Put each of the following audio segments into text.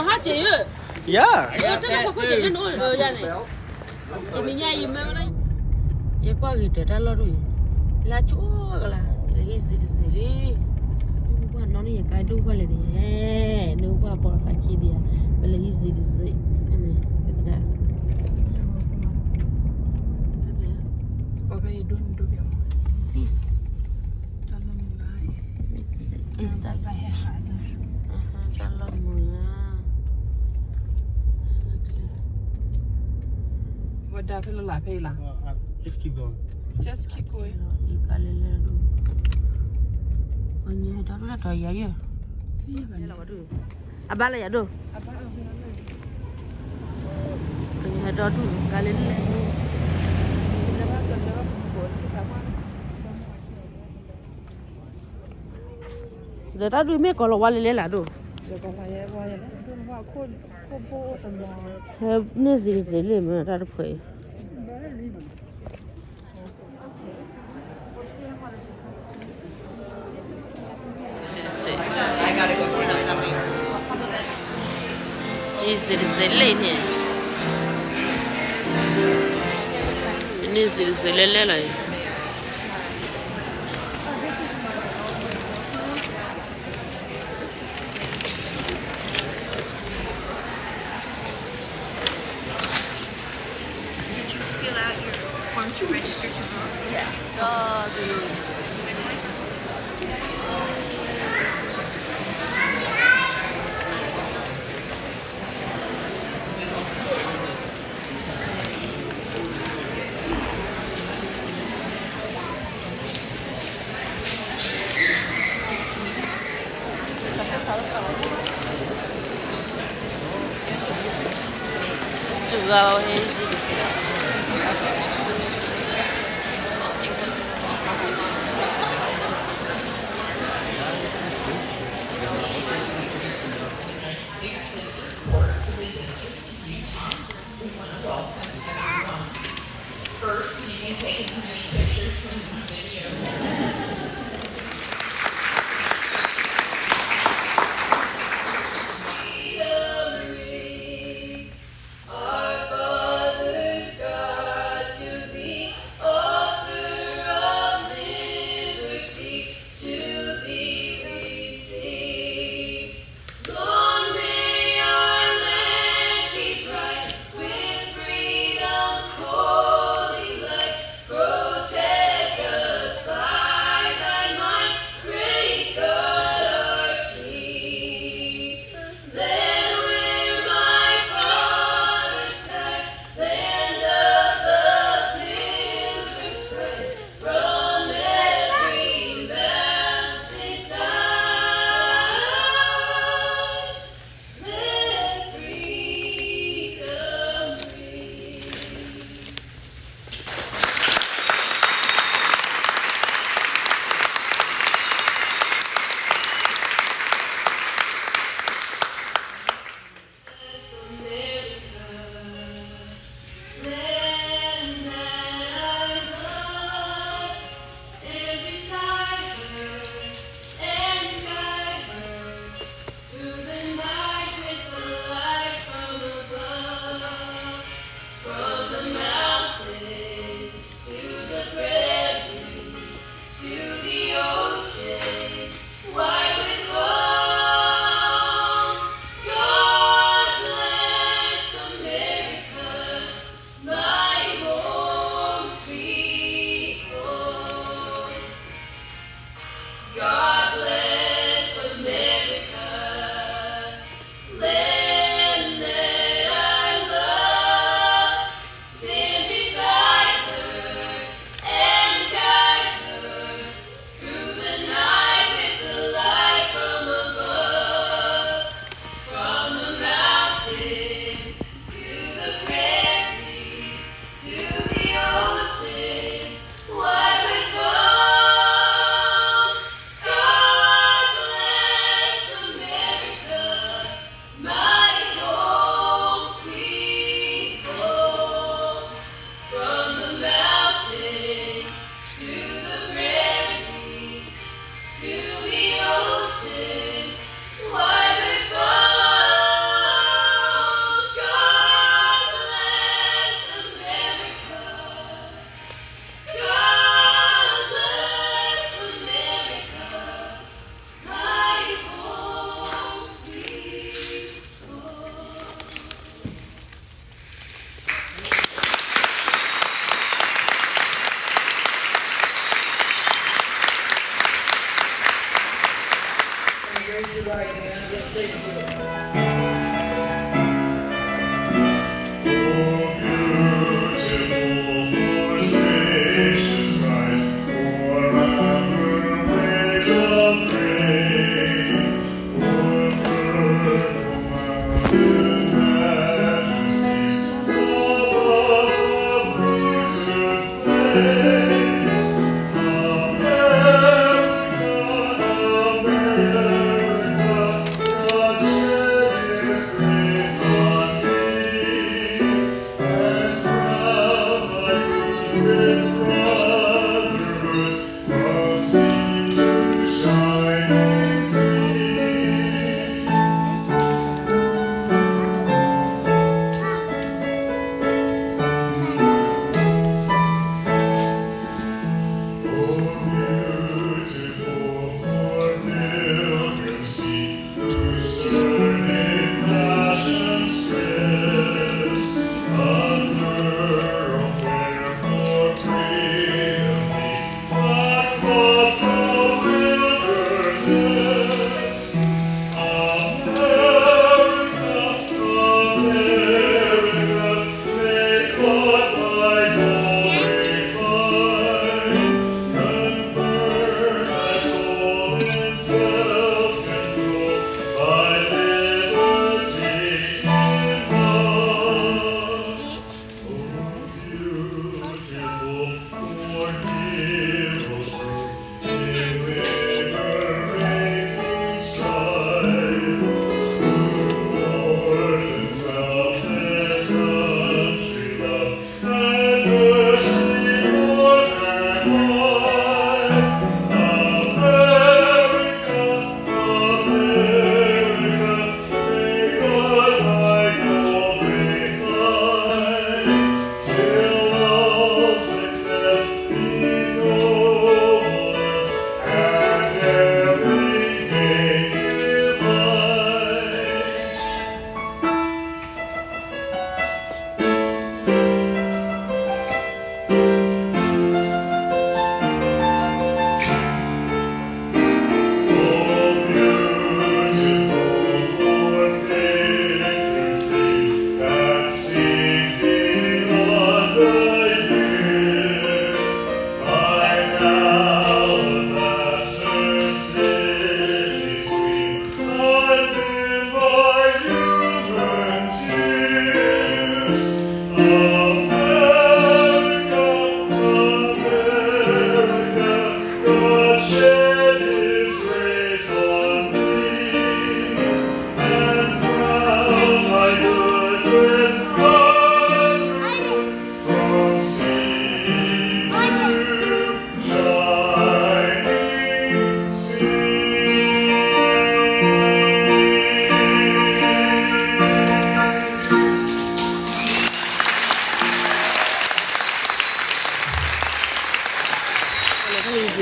ဟါက့ၤယဲ, ယဲတၢ်လီၢ်ခိၣ်ခိၣ်က့ၤလၢနအိၣ်ယၤန့ၣ်, တနံၤညါအံၤမ့ၢ်ဝဲဒၣ်, ယကွၢ်ဂ့ၤတၢ်တၢ်လီၢ်ဒိၣ်အံၤ, လၢကၠိကလါ, လၢဟံၣ်စံးတစဲးလံ, ကွၢ်နီၣ်န့ၣ်ယကါဒိၣ်ကွၢ်လဲၣ်န့ၣ်, နကွၢ်ပိာ်သးခံဒံးဧါ, ပလဲၤဟံၣ်စံးတစဲး, သဒၣ်, ကီၢ်ဖဲယဒိၣ်န့ၣ်ဒိၣ်ပျဲမး, this, တၢ်လီၢ်မုာ်ဧါ, တၢ်လီၢ်မုာ်ဧါ, ဝဲဒၣ်ဖဲလၢလာ်ဖဲအံၤလီၤ, just keep going, just keep going, ယကါလဲၤလဲၤဒိၣ်, ပှၤညါဟဲဒီဒူၣ်တၢ်ထီၣ်ယၤယဲၢ်, အဘၣ်လၢယၤဒိၣ်, ပှၤညါဟဲဒီဒူၣ် ကါလဲၤလဲၤ, ဒီးတၢ်ဒုးမ့ၢ်ကီးလီၤဝါလဲၤလဲၤလၢဒိၣ်, န့ၢ်စံးတစဲးလံမ့ၢ်တၢ်တဖှဲးအံၤ ဟံၣ်စံးတစဲးလံန့ၣ်, န့ၢ်စံးတစဲးလဲၤလဲၤလီၤအံၤ. Did you fill out your form to register to vote? Yeah. တူၢ်ဂၤဟဲစံးတစဲး Six District Court for the District of Utah. We want to welcome everyone. First, you can take as many pictures and video. Our fathers, God, to thee, author of liberty, to thee we sing. Lord, may our land be bright with freedom's holy light. Protect us by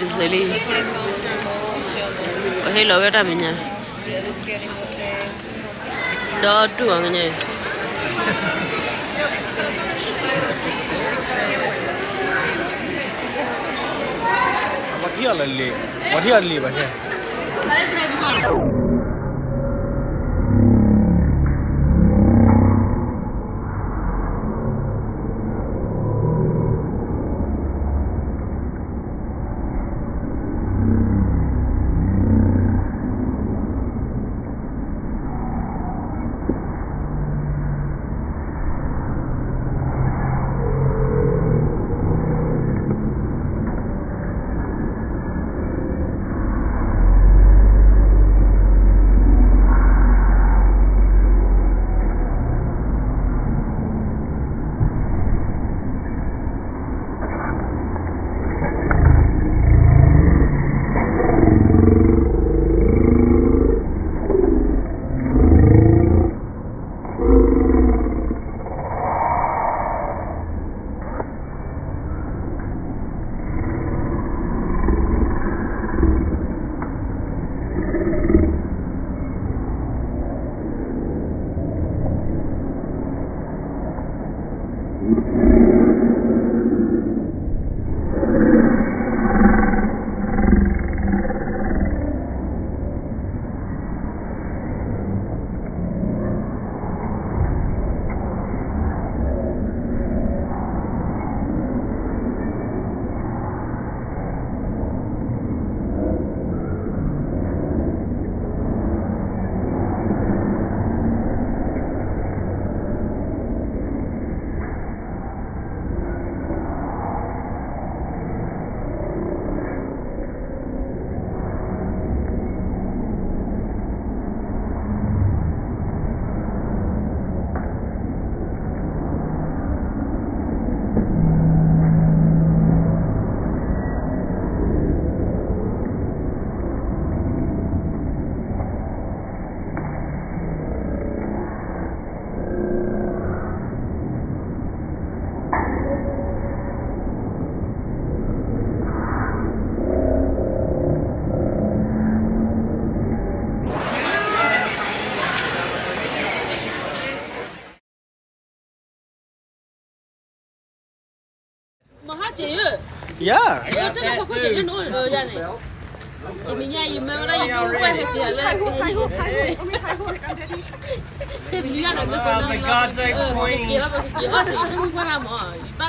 စ့လံ, ပဟ့ၣ်လီၤဝဲတၢ်မဲာ်ညါ, ဒီတူၢ်အီၤကညါ, ပှၤထံၣ်အီၤလၢလံာ်, ပှၤထံၣ်အီၤလံာ်ဘၣ်ခဲ. Yá. Tɛnìnyá yìí mɛ wẹ́dá yìí dúró wípé hẹ́sì yà lẹ́. Tɛnìnyá nà mẹ́kọ̀ọ́ náà lọ. Kìkì lọ́pọ̀ kìkì ọ̀sẹ̀ yìí dúró wípé náà mọ̀ yìí bá.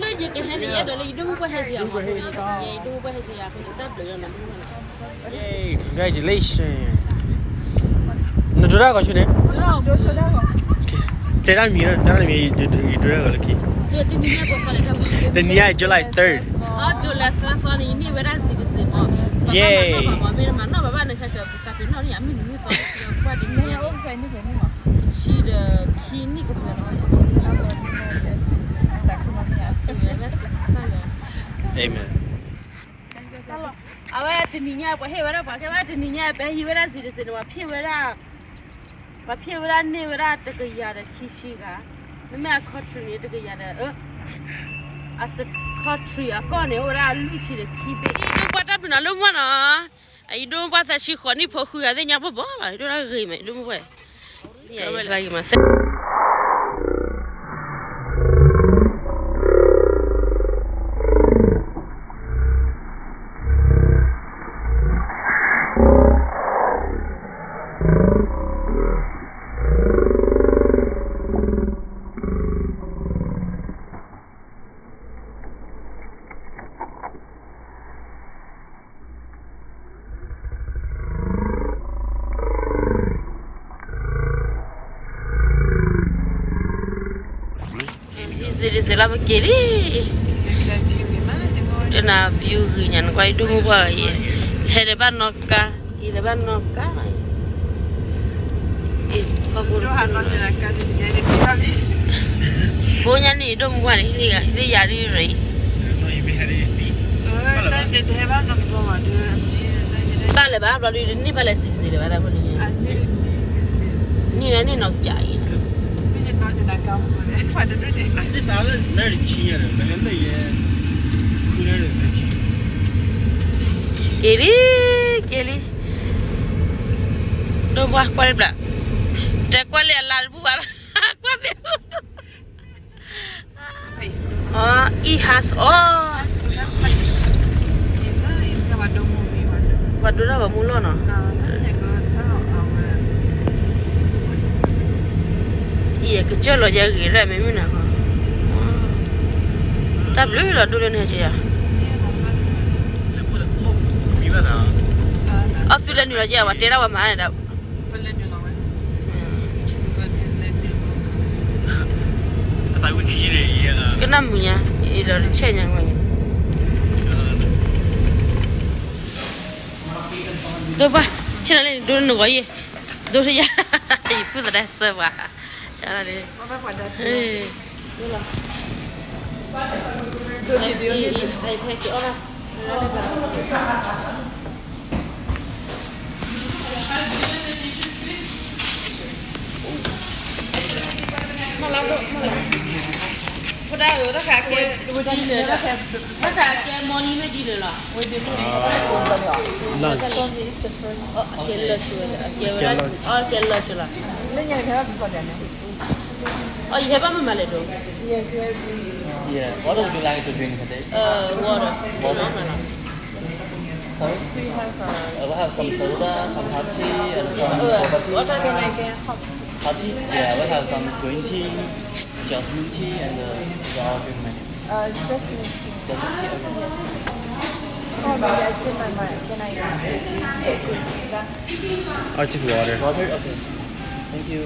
Lóye kẹhẹ́ ni yẹ́ dọ̀lẹ́ yìí dúró wípé hẹ́sì yà mọ̀ yìí dúró wípé hẹ́sì yà kò ní dábìlì yọ̀ nà. Yay, congratulations. Nà dúró dá kò ṣú ni? Tẹ́lá mi rẹ̀, tẹ́lá mi yìí dúró dá kò lókè. Tẹ̀níyà July third. Ọ́ July third fún ni ní ìwé dá citizen mọ́. Yay. Amen. အဝဲတနံၤညါ ပှၤဟ့ၣ်ဝဲဒၣ်ပှၤကဲဝဲတနံၤညါ ပဟံးဝဲဒၣ် citizen န့ၣ် ပှၤဖံးဝဲဒၣ် ပှၤဖံးဝဲဒၣ်န့ၢ်ဝဲဒၣ်တကယၤဒီးခံဆံဂၤ, မ့မ့ၢ်အ country န့ၣ် တကယၤဒီး အ country အကီၢ်န့ၣ် အိၣ်ဝဲဒၣ်လွံၢ်ဆံဒီးခံဘ့ၣ်. ဒိၣ်ပှၢ်တၢ်ပနီၤလၢမွၢ်နီၤ, အအံၤဒိၣ်ပှၢ်သၢဆံဃိးနံၣ်ဖိဃုဂၤသ့ၣ်ညါဘီဘီလီၤ, ဒိၣ်တၢ်ဂ့ၤမး ဒိၣ်မုၣ်ပှၢ် Easy easy လီၤ ပက့ၤလံ, တနၤ view ဂ့ၤညါ နကွၢ်အံၤဒိၣ်မုၢ်ပှၢ်အံၤ, ဟဲဒီးဘၣ်နီၢ်ကါ, အံၤဒီးဘၣ်နီၢ်ကါလီၤ, ဘိညါန့ၣ် ဒိၣ်မုၢ်ပှၢ်န့ၣ် လၢယၤဒ်ရ့ၣ် ဘၣ်လၢၤဘၣ် ဘျီဒုးန့ၢ်ဘၣ်လဲၤစံးစ့လၢၤဘၣ်ဒၣ်ဖိန့ၣ်, န့ၢ်လၢန့ၣ်နီၢ်ကၠးအံၤ, န့ၣ်, န့ၣ်နီၢ်ကၠးအံၤ, လၢ က့ၤလံ, က့ၤလံ, ဒိၣ်ပှၢ်ကွၢ်လံဘျး, တဲကွၢ်လံအလါတဘူၣ်ဘၣ်လီၤ, ကွၢ်မ့ၢ်, အီ it has all, ပှၤဒိၣ်ထီၣ်ပှၤမူလီၢ်နီၤ, အံၤကစၢၢ်လီၤယဲဂ့ၤရဲၣ်မ့ၢ်မုၢ်နၤဃီ, တၢ်ဘျုးလီၤဒိၣ်လၢန့ၣ်ကယၤ, အသုလဲၤနုာ်လီၤယဲ ပှၤတဲဒၣ်ပှၤမၤန့ၣ်ဒီး ကနၣ်မုာ်ညါ, အလီၤတဆဲၣ်ညါဝဲ, ဒိၣ်ပှၢ်, ဆ့ၣ်နီၤလၢန့ၣ် ဒိၣ်နဂီၢ်ယဲ, ဒိၣ်ထယါ, ယပုၢ်သဒါစၢပှၤ, ဒိၣ်လီၤ, ဖဲက့ၤအီၣ်ဘၣ် မ့ၢ်လီၤ, ဖိဒါဧၢ, တၢ်ခးကဲ, တၢ်ခးကဲ morning မ့ၢ်ဒ်လဲၣ်လီၤ, lunch, အကဲ lunch ဝဲ, အကဲ lunch လီၤ, အီ ယဟဲဘၣ်မ့ၢ်မၤလဲၣ်ဒိး, yeah, what would you like to drink today? Water, water. Sorry? Do you have, uh, we have some soda, some hot tea, and some boba tea. What can I get? Hot tea? Hot tea? Yeah, we have some green tea, jasmine tea, and uh, the drink menu. Uh, jasmine tea. Jasmine tea, okay. Oh, maybe I change my mind. Can I? Oh, just water. Water? Okay. Thank you.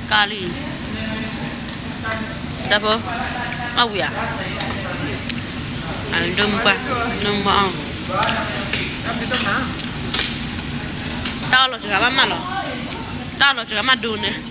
Kali. Dabo. Awia. Ani dom pa. Dom pa. Tao lo chaka ma ma lo. Tao lo chaka ma do ne.